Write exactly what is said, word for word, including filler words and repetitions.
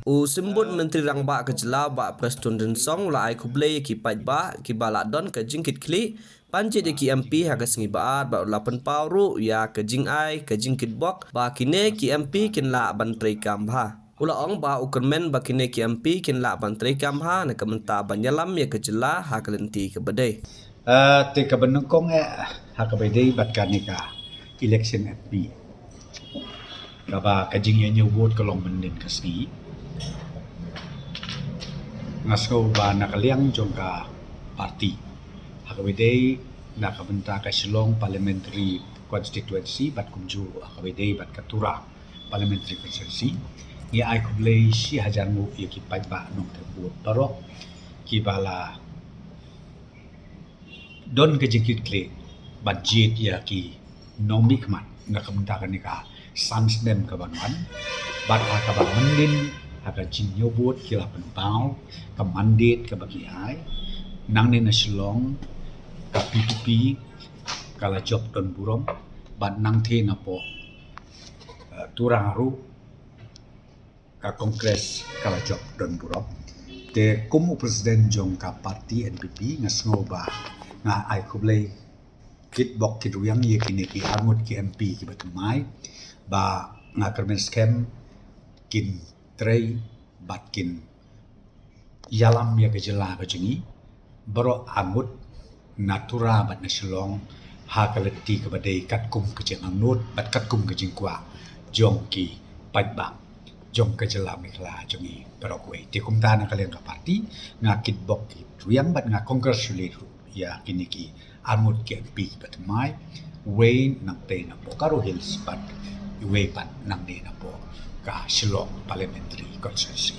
U Symbud Myntri Rangbah ka jylla, Bah Prestone Tynsong, u la ai khublei ïa ki paidbah kiba la don ka jingkitkhlieh ban jied ïa ki M P ha ka sngi Ba-ar bad u la pynpaw ruh ïa ka jingai ka jingkitbok ba kine ki M P kin lah ban treikam bha. U la ong ba u kyrmen ba kine ki M P kin lah ban treikam bha na ka bynta ban ïalam ïa ka jylla ha ka lynti kaba dei. Ah, te kaba nyngkong eh, ha kaba dei bad kane ka election M P, kaba ka jingïañiew vote ka long mynhynnin ka sngi. Nga sngew ba na ka liang jong ka party, ha kaba dei na ka bynta ka Shillong Parliamentary Constituency bad kumjuh ha kaba dei bad ka Tura Parliamentary Constituency, ngi ai khublei shi hajar nguh ïa ki paidbah nongthep vote baroh kiba la don ka jingkitkhlieh ban jied ïa ki nongmihkhmat na ka bynta kane ka san snem kaban wan. Bad ha kaba mynhynnin, ha ka jingïañiew vote ki la pynpaw ka mandate kaba ki ai. Nangne na Shillong, ka P P P ka la jop don burom, bad nangthie napoh, eh, Tura ruh, ka Congress ka la jop don burom. Te kum u president jong ka party N P P, nga sngew ba nga ai khublei kitbok kitrwiang ïa kine ki arngut ki M P kiba thymmai, ba nga kyrmen skhem kin trei bad kin ïalam ïa ka jylla ka jong ngi baroh arngut, na Tura bad na Shillong, ha ka lynti kaba dei katkum ka jingangnud bad katkum ka jingkwah jong ki paidbah jong ka jylla Meghalaya jong ngi baroh kawei. Te kumta na ka liang ka party, nga kitbok kitrwiang bad nga congratulate ruh ïa kine ki arngut ki M P kiba thymmai, uwei nangtei napoh Garo Hills bad uwei pat nangne napoh ka Shillong Parliamentary Constituency.